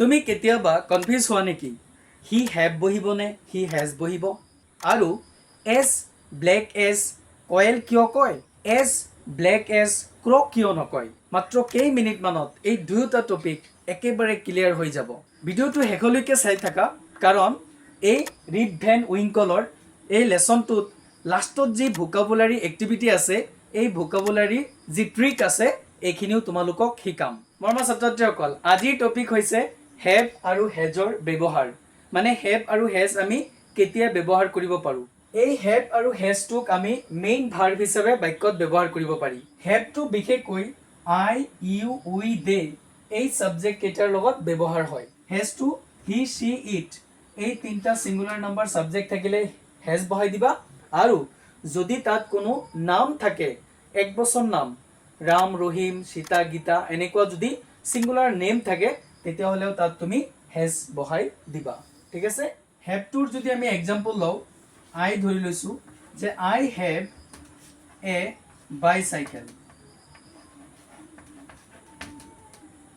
তুমি কেতিয়াবা কনফিউজ হোৱা নেকি, হি have বহিবনে he has বহিব? আৰু এজ ব্লেক এজ কয়েল কিয় কয়, এজ ব্লেক এজ ক্ৰ' কিয় নকয়? মাত্ৰ কেইমিনিটমানত এই দুয়োটা টপিক একেবাৰে ক্লিয়াৰ হৈ যাব। ভিডিঅ'টো শেষলৈকে চাই থাকা, কাৰণ এই ৰিপ ভেন উইংকলৰ এই লেচনটোত লাষ্টত যি ভোকাবুলাৰী এক্টিভিটি আছে, এই ভোকাবুলাৰী যি ট্ৰিক আছে, এইখিনিও তোমালোকক শিকাম। মৰমৰ ছাত্ৰ ছাত্ৰীসকল, আজিৰ টপিক হৈছে have আৰু হেজৰ ব্যৱহাৰ, মানে have আৰু হেজ আমি কেতিয়া ব্যৱহাৰ কৰিব পাৰোঁ। এই have আৰু হেজটোক আমি মেইন ভাৰ্ব হিচাপে বাক্যত ব্যৱহাৰ কৰিব পাৰি। হেভটো বিশেষকৈ I, U, উই, দে এই ছাবজেক্ট কেইটাৰ লগত ব্যৱহাৰ হয়। হেজটো হি, চি, it এই তিনিটা ছিংগুলাৰ নাম্বাৰ ছাবজেক্ট থাকিলে হেজ বহাই দিবা আৰু যদি তাত কোনো নাম থাকে, এক বচন নাম, ৰাম, ৰহিম, সীতা, গীতা, এনেকুৱা যদি ছিংগুলাৰ নেম থাকে, তেতিয়াহ'লেও তাত তুমি হেজ বহাই দিবা। ঠিক আছে? হেভটোৰ যদি আমি এক্সাম্পল লওঁ, আই ধৰি লৈছোঁ যে I have a bicycle।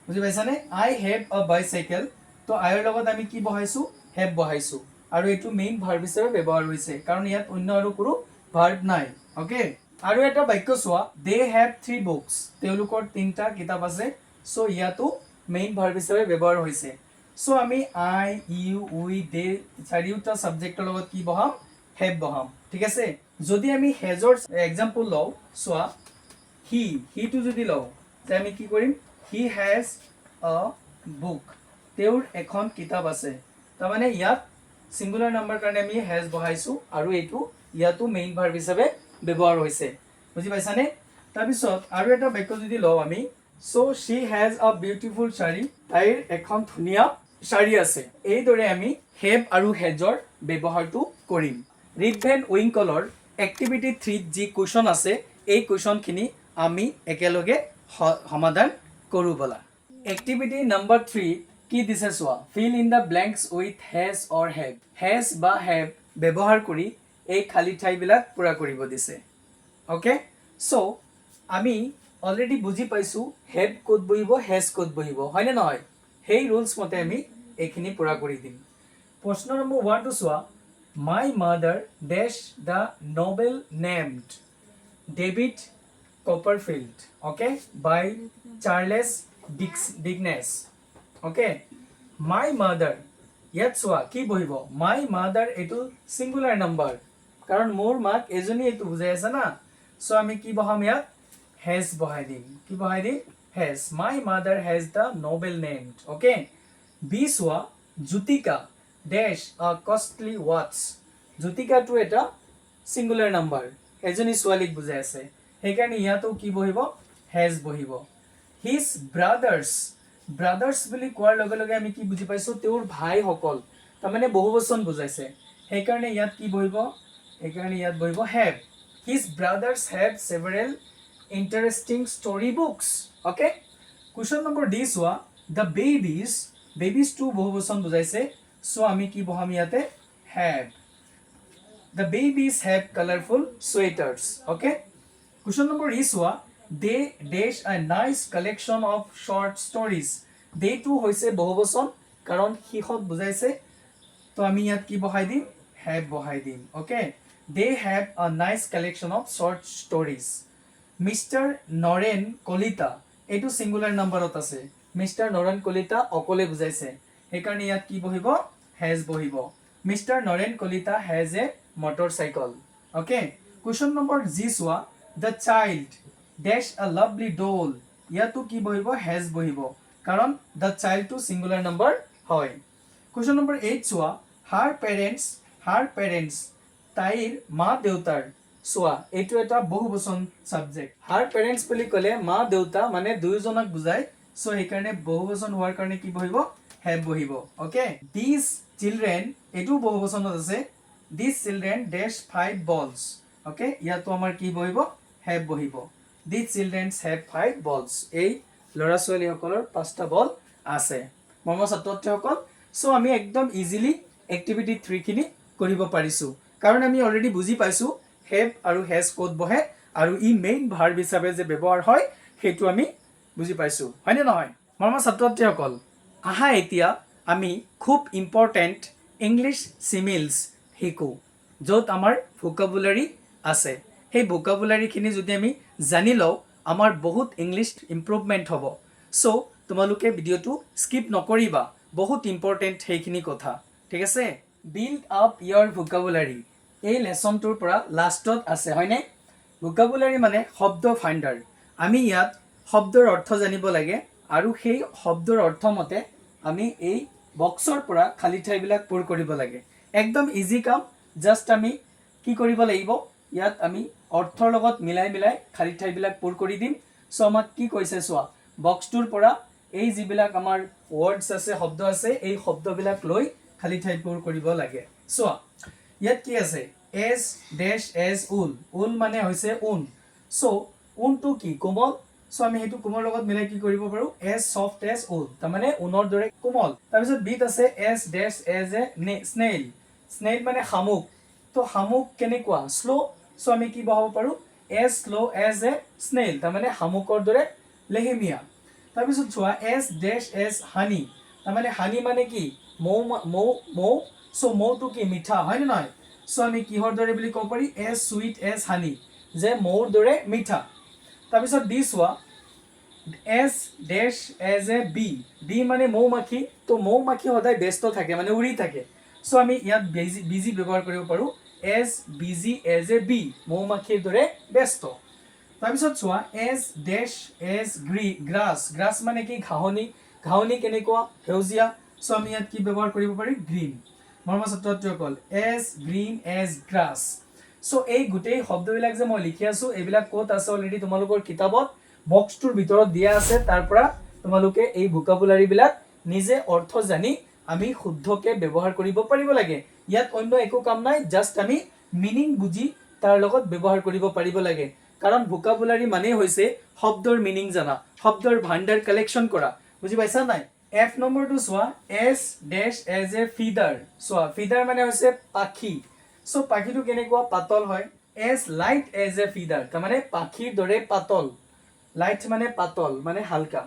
বুজি পাইছানে? I have a bicycle। তো আইৰ লগত আমি কি বহাইছোঁ? Have বহাইছোঁ আৰু এইটো মেইন ভাৰ্ব হিচাপে ব্যৱহাৰ হৈছে, কাৰণ ইয়াত অন্য আৰু কোনো ভাৰ্ব নাই। অ'কে, আৰু এটা বাক্য চোৱা, They have three books। তেওঁলোকৰ তিনিটা কিতাপ আছে। চ' ইয়াতো মেইন ভাৰ্ব হিচাপে ব্যৱহাৰ হৈছে। চ' আমি I, U, উই, দে চাৰিওটা ছাবজেক্টৰ লগত কি বহাম? Have বহাম। ঠিক আছে? যদি আমি হেজৰ এক্সাম্পল লওঁ, চোৱা, হিটো যদি লওঁ যে আমি কি কৰিম? He has a book। তেওঁৰ এখন কিতাপ আছে। তাৰমানে ইয়াত ছিংগুলাৰ নাম্বাৰ কাৰণে আমি হেজ বহাইছোঁ আৰু এইটো ইয়াতো মেইন ভাৰ্ব হিচাপে ব্যৱহাৰ হৈছে। বুজি পাইছানে? তাৰপিছত আৰু এটা বাক্য যদি লওঁ আমি, so she has a beautiful sari। তাইৰ এখন ধুনীয়া শাৰী আছে। এইদৰে আমি have আৰু হেজৰ ব্যৱহাৰটো কৰিম। ৰিপ ভেন উইংকলৰ এক্টিভিটি 3ত যি কুৱেশ্যন আছে, এই কুৱেশ্যনখিনি আমি একেলগে সমাধান কৰোঁ ব'লা। এক্টিভিটি নাম্বাৰ 3 কি দিছে চোৱা, Fill in the blanks with has or have। Has বা have ব্যৱহাৰ কৰি এই খালী ঠাইবিলাক পূৰা কৰিব দিছে। অ'কে, চ' আমি অলৰেডি বুজি পাইছোঁ have ক'ত বহিব, হেজ ক'ত বহিব, হয়নে নহয়? সেই ৰুলছ মতে আমি এইখিনি পূৰা কৰি দিম। প্ৰশ্ন নম্বৰ 1টো চোৱা, My mother dash the novel named David Copperfield, okay, by Charles Dickens। Okay, my mother, ইয়াত চোৱা কি বহিব? My mother, এইটো ছিংগুলাৰ নাম্বাৰ, কাৰণ মোৰ মাক এজনী, এইটো বুজাই আছে না। চ' আমি কি বহাম ইয়াত? হেজ বহাই দিম। কি বহাই দিম? Has. My mother has the novel named, okay. B চোৱা, Jyotika dash a costly watch। জ্যোতিকাটো এটা ছিংগুলাৰ নাম্বাৰ, এজনী ছোৱালীক বুজাই আছে। সেইকাৰণে ইয়াতো কি বহিব? হেজ বহিব। His brothers, brothers বুলি কোৱাৰ লগে লগে আমি কি বুজি পাইছোঁ? তেওঁৰ ভাইসকল, তাৰমানে বহুবচন বুজাইছে। সেইকাৰণে ইয়াত কি বহিব? সেইকাৰণে ইয়াত বহিব have. His brothers have several interesting story books। Okay, question number D চোৱা, the babies, বেবিজটো বহুবচন বুজাইছে। চ' আমি কি বহাম ইয়াতে? Have. The babies have colourful sweaters। Okay, question number E চোৱা, They dash a nice collection of short stories। দেটো হৈছে বহুবচন, কাৰণ সিহঁত বুজাইছে। তো আমি ইয়াত কি বহাই দিম? Have বহাই দিম। Okay, they have a nice collection of short stories। Mister Naren Kalita, এইটো ছিংগুলাৰ নাম্বাৰত আছে। মিষ্টাৰ নৰেন কলিতা অকলে বুজাইছে। সেইকাৰণে ইয়াত কি বহিব? হেজ বহিব। Mister Naren Kalita has a motor cycle। Okay, question number G চোৱা, The child dash a lovely doll। ইয়াতো কি বহিব? হেজ বহিব, কাৰণ the চাইল্ডটো ছিংগুলাৰ নাম্বাৰ হয়। কুৱেশ্যন নম্বৰ 8 চোৱা, হাৰ পেৰেণ্টছ, হাৰ পেৰেণ্টছ, তাইৰ মা দেউতাৰ। চোৱা, এইটো এটা বহুবচন ছাবজেক্ট। হাৰ পেৰেণ্টছ বুলি ক'লে মা দেউতা, মানে দুয়োজনক বুজায়। চ' সেইকাৰণে বহুবচন হোৱাৰ কাৰণে কি বহিব? Have বহিব। অ'কে, these children, এইটোও বহুবচনত আছে। These children dash five balls। Okay, ইয়াতো আমাৰ কি বহিব? Have বহিব। These childrens have five balls। এই ল'ৰা ছোৱালীসকলৰ পাঁচটা বল আছে। মৰমৰ ছাত্ৰ ছাত্ৰীসকল, চ' আমি একদম ইজিলি এক্টিভিটি 3খিনি কৰিব পাৰিছোঁ, কাৰণ আমি অলৰেডি বুজি পাইছোঁ have আৰু হেজ ক'ত বহে আৰু ই মেইন ভাৰ্ব হিচাপে যে ব্যৱহাৰ হয়, সেইটো আমি বুজি পাইছোঁ, হয়নে নহয়? মৰমৰ ছাত্ৰ ছাত্ৰীসকল। আহা, এতিয়া আমি খুব ইম্পৰ্টেণ্ট ইংলিছ চিমিলছ শিকোঁ, য'ত আমাৰ ভোকাবুলাৰী আছে। সেই ভোকাবুলাৰীখিনি যদি আমি জানি লওঁ, আমাৰ বহুত ইংলিছ ইম্প্ৰুভমেণ্ট হ'ব। চ' তোমালোকে ভিডিঅ'টো স্কিপ নকৰিবা, বহুত ইম্পৰ্টেণ্ট সেইখিনি কথা, ঠিক আছে? Build up your vocabulary এই লেচনটোৰ পৰা লাষ্টত আছে, হয়নে? ভোকাবুলাৰী মানে শব্দ ভাণ্ডাৰ। আমি ইয়াত শব্দৰ অৰ্থ জানিব লাগে আৰু সেই শব্দৰ অৰ্থ মতে আমি এই বক্সৰ পৰা খালী ঠাইবিলাক পূৰ কৰিব লাগে। একদম ইজি কাম। জাষ্ট আমি কি কৰিব লাগিব? ইয়াত আমি অৰ্থৰ লগত মিলাই মিলাই খালী ঠাইবিলাক পূৰ কৰি দিম। চ' আমাক কি কৈছে চোৱা। বক্সটোৰ পৰা এই যিবিলাক আমাৰ ৱৰ্ডছ আছে, শব্দ আছে, এই শব্দবিলাক লৈ খালী ঠাই পূৰ কৰিব লাগে। চোৱা, ইয়াত কি আছে? As dash as wool. Wool মানে হৈছে ঊন। চ' ঊনটো কি? কোমল। চ' আমি সেইটো কোমল লগত মিলাই কি কৰিব পাৰোঁ? এজ ছফ্ট এজ উল, তাৰমানে ঊনৰ দৰে কোমল। তাৰপিছত বিত আছে as dash as a snail. Snail মানে শামুক। তো শামুক কেনেকুৱা? শ্ল'। চ' আমি কি বহাব পাৰোঁ? As slow as a snail, তাৰমানে শামুকৰ দৰে লেহেমীয়া। তাৰপিছত চোৱা, এজ ডেছ এজ হানি। তাৰমানে হানি মানে কি? মৌ। মৌ, মৌ। চ' মৌটো কি? মিঠা, হয়নে নহয়? চ' আমি কিহৰ দৰে বুলি ক'ব পাৰি? এজ চুইট এজ হানি, যে মৌৰ দৰে মিঠা। তাৰপিছত ডি চোৱা, as dash as a bee. Bee মানে মৌ মাখি। তো মৌ মাখি সদায় ব্যস্ত থাকে, মানে উৰি থাকে। চ' আমি ইয়াত বিজি, বিজি ব্যৱহাৰ কৰিব পাৰোঁ। As busy as a bee, মৌ মাখিৰ দৰে ব্যস্ত। তাৰপিছত চোৱা, as dash as grass. Grass মানে কি? ঘাঁহনি। ঘাঁহনি কেনেকুৱা? সেউজীয়া। চ' আমি ইয়াত কি ব্যৱহাৰ কৰিব পাৰিম? গ্ৰীণ। মৰমৰ ছাত্ৰ ছাত্ৰীসকল, as green as grass. So এই গোটেই শব্দবিলাক যে মই লিখি আছোঁ, এইবিলাক ক'ত আছে? অলৰেডি তোমালোকৰ কিতাপত বক্সটোৰ ভিতৰত দিয়া আছে। তাৰ পৰা তোমালোকে এই ভোকাবুলাৰীবিলাক নিজে অৰ্থ জানি আমি শুদ্ধকে ব্যৱহাৰ কৰিব পাৰিব লাগে। ইয়াত অন্য একো কাম নাই, জাষ্ট আমি মিনিং বুজি তাৰ লগত ব্যৱহাৰ কৰিব পাৰিব লাগে। কাৰণ ভোকাবুলাৰী মানেই হৈছে শব্দৰ মিনিং জানা, শব্দৰ ভাণ্ডাৰ কালেকশ্যন কৰা। বুজি পাইছা নাই? এফ নম্বৰটো চোৱা, as dash as a feather. চোৱা, ফিডাৰ মানে হৈছে পাখি। চ' পাখিটো কেনেকুৱা? পাতল হয়। As light as a feather, তাৰমানে পাখিৰ দৰে পাতল। লাইট মানে পাতল, মানে হালকা।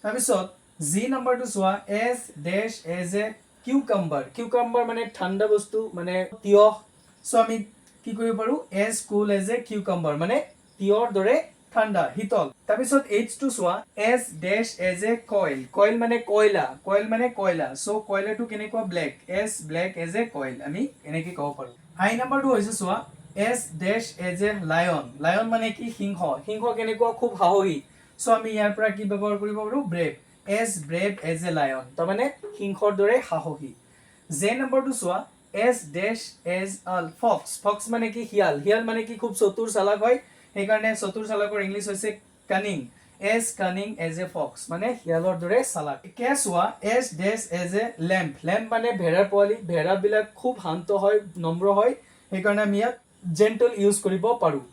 তাৰপিছত জি নম্বৰটো চোৱা, as dash as a cucumber. Cucumber মানে ঠাণ্ডা বস্তু, মানে তিয়হ। চ' আমি কি কৰিব পাৰোঁ? As cool as a cucumber, মানে তিয়হৰ দৰে ঠাণ্ডা, শীতল। তাৰপিছত এইচটো চোৱা, as dash as a coal. Coal মানে কয়লা। কইল মানে কয়লা। চ' কয়লাটো কেনেকুৱা? Black. As black as a coal, আমি এনেকে ক'ব পাৰোঁ। আই নাম্বাৰটো হৈছে চোৱা, as dash as a lion. Lion মানে কি? সিংহ। সিংহ কেনেকুৱা? খুব সাহসী। চ' আমি ইয়াৰ পৰা কি ব্যৱহাৰ কৰিব পাৰোঁ? Brave. As brave as a lion, তাৰমানে সিংহৰ দৰে সাহসী। জে নম্বৰটো চোৱা, as dash as a fox. Fox মানে কি? শিয়াল। শিয়াল মানে কি? খুব চতুৰ, চালাক হয়। সেইকাৰণে চতুৰ, চালাকৰ ইংলিছ হৈছে cunning. As cunning as a fox, মানে শিয়ালৰ দৰে চালাক। কে চোৱা, as dash as a lamb. Lamb মানে ভেড়াৰ পোৱালি। ভেড়াবিলাক খুব শান্ত হয়, নম্ৰ হয়। সেইকাৰণে আমি ইয়াত জেণ্টল ইউজ কৰিব পাৰোঁ।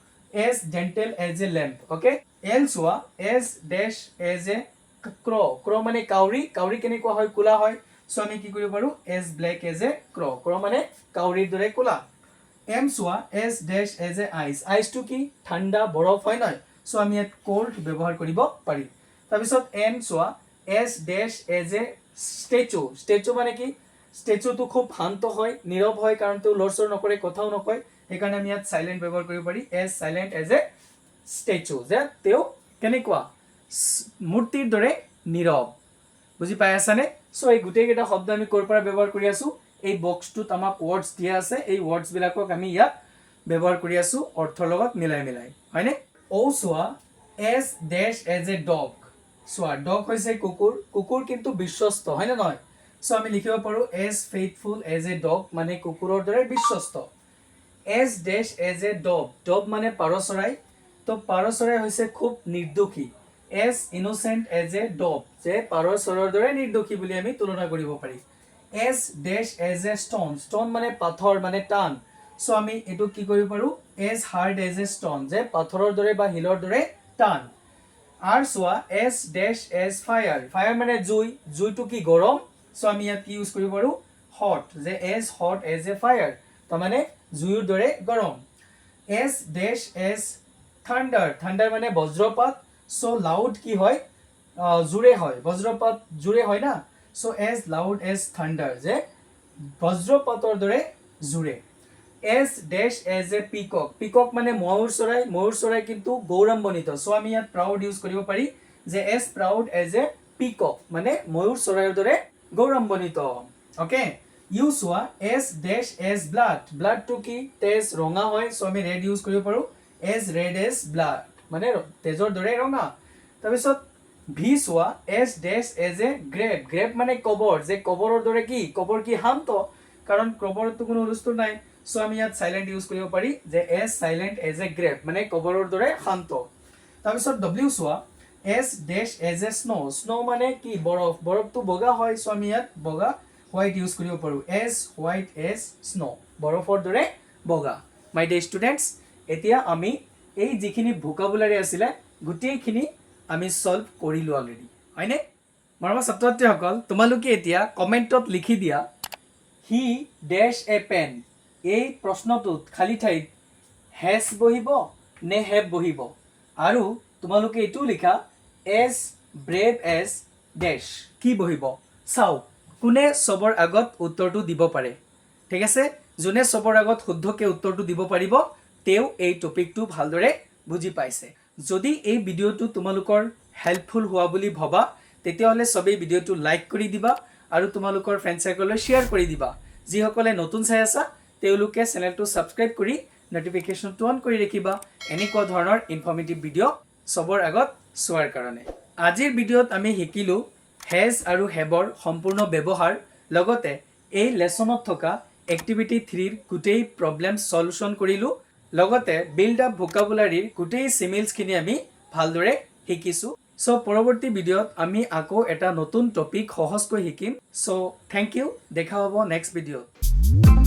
As gentle as a lamb, okay? L চোৱা, as dash as a crow. Crow মানে কাউৰী। কাউৰী কেনেকুৱা হয়? কোলা হয়। চ' আমি কি কৰিব পাৰোঁ? As black as a crow. Crow মানে কাউৰীৰ দৰে কোলা। এম চোৱা, as dash as a ice. আইচটো কি? ঠাণ্ডা, বৰফ, হয় নহয়? চ' আমি ইয়াত কল্ড ব্যৱহাৰ কৰিব পাৰি। তাৰপিছত এন চোৱা, as dash as a statue. Statue মানে কি? ষ্টেচুটো খুব শান্ত হয়, নীৰৱ হয়, কাৰণ তেওঁ লৰচৰ নকৰে, কথাও নকয়। সেইকাৰণে আমি ইয়াত চাইলেণ্ট ব্যৱহাৰ কৰিব পাৰি। As silent as a statue, যে তেওঁ কেনেকুৱা? মূৰ্তিৰ দৰে নীৰৱ। বুজি পাই আছানে? চ' এই গোটেইকেইটা শব্দ আমি ক'ৰ পৰা ব্যৱহাৰ কৰি আছোঁ? এই বক্সটোত আমাক ৱৰ্ডছ দিয়া আছে। এই ৱৰ্ডছবিলাকক আমি ইয়াত ব্যৱহাৰ কৰি আছোঁ অৰ্থৰ লগত মিলাই মিলাই, হয়নে? অ' চোৱা, as dash as a dog. চোৱা, ডগ হৈছে কুকুৰ। কুকুৰ কিন্তু বিশ্বস্ত, হয়নে নহয়? চ' আমি লিখিব পাৰোঁ as faithful as a dog, মানে কুকুৰৰ দৰে বিশ্বস্ত। As dash as a dove. Dove মানে পাৰ চৰাই। তো পাৰ চৰাই হৈছে খুব নিৰ্দোষী। As innocent as a dove, যে পাৰ চৰাইৰ দৰে নিৰ্দোষী বুলি আমি তুলনা কৰিব পাৰি। As dash as a stone. Stone মানে পাথৰ, মানে টান। চ' আমি এইটো কি কৰিব পাৰোঁ? As hard as a stone, যে পাথৰৰ দৰে বা শিলৰ দৰে টান। আৰ চোৱা, as dash as fire. Fire মানে জুই। জুইটো কি? গৰম। চ' আমি ইয়াত কি ইউজ কৰিব পাৰোঁ? হট, যে as hot as a fire, তাৰমানে জুইৰ দৰে গৰম। As dash as thunder. Thunder মানে বজ্ৰপাত। চ' লাউড কি হয়? জোৰে হয়। বজ্ৰপাত জোৰে হয় না? So as loud as thunder, যে বজ্ৰপাতৰ দৰে জোৰে। As dash as a peacock. Peacock মানে ময়ূৰ চৰাই। ময়ূৰ চৰাই কিন্তু গৌৰৱান্বিত। চ' আমি ইয়াত প্ৰাউড ইউজ কৰিব পাৰি যে as proud as a peacock, মানে ময়ূৰ চৰাইৰ দৰে গৌৰৱান্বিত। অ'কে, ইউ চোৱা, এজ ডেছ এজ ব্লাড। ব্লাডটো কি? তেজ ৰঙা হয়। চ' আমি ৰেড ইউজ কৰিব পাৰোঁ, এজ ৰেড এজ ব্লাড, মানে তেজৰ দৰে ৰঙা। তাৰপিছত ভি চোৱা, as dash as a grave. Grave মানে কবৰ, যে কবৰৰ দৰে কি? কবৰ কি? শান্ত, কাৰণ কবৰততো কোনো হুলস্থুল নাই। চ' আমি ইয়াত চাইলেণ্ট ইউজ কৰিব পাৰি যে as silent as a grave, মানে কবৰৰ দৰে শান্ত। তাৰপিছত ডব্লিউ চোৱা, as dash as a snow. Snow মানে কি? বৰফ। বৰফটো বগা হয়। চ' আমি ইয়াত বগা, হোৱাইট ইউজ কৰিব পাৰোঁ, এজ হোৱাইট এজ স্ন', বৰফৰ দৰে বগা। মাই ডিয়াৰ ষ্টুডেণ্টছ, এতিয়া আমি এই যিখিনি ভোকাবুলাৰী আছিলে, গোটেইখিনি আমি ছল্ভ কৰিলোঁ অলৰেডি, হয়নে? মৰমৰ ছাত্ৰ ছাত্ৰীসকল, তোমালোকে এতিয়া কমেণ্টত লিখি দিয়া, "He dash a pen." এই প্ৰশ্নটোত খালী ঠাইত হেজ বহিব নে have বহিব? আৰু তোমালোকে এইটোও লিখা, এজ ব্ৰেভ এজ ডেছ কি বহিব? চাওঁ কোনে চবৰ আগত উত্তৰটো দিব পাৰে। ঠিক আছে, যোনে চবৰ আগত শুদ্ধকৈ উত্তৰটো দিব পাৰিব, তেওঁ এই টপিকটো ভালদৰে বুজি পাইছে। যদি এই ভিডিঅ'টো তোমালোকৰ হেল্পফুল হোৱা বুলি ভবা, তেতিয়াহ'লে চবেই ভিডিঅ'টো লাইক কৰি দিবা আৰু তোমালোকৰ ফ্ৰেণ্ড চাৰ্কললৈ শ্বেয়াৰ কৰি দিবা। যিসকলে নতুন চাই আছা, তেওঁলোকে চেনেলটো ছাবস্ক্ৰাইব কৰি ন'টিফিকেশ্যনটো অন কৰি ৰাখিবা, এনেকুৱা ধৰণৰ ইনফৰ্মেটিভ ভিডিঅ' চবৰ আগত চোৱাৰ কাৰণে। আজিৰ ভিডিঅ'ত আমি শিকিলোঁ হেজ আৰু হেভৰ সম্পূৰ্ণ ব্যৱহাৰ, লগতে এই লেচনত থকা এক্টিভিটি 3ৰ গোটেই প্ৰব্লেম চলিউশ্যন কৰিলোঁ, লগতে বিল্ড আপ ভোকাবুলাৰীৰ গোটেই চিমিলছখিনি আমি ভালদৰে শিকিছোঁ। চ' পৰৱৰ্তী ভিডিঅ'ত আমি আকৌ এটা নতুন টপিক সহজকৈ শিকিম। চ' thank U, দেখা হ'ব নেক্সট ভিডিঅ'ত।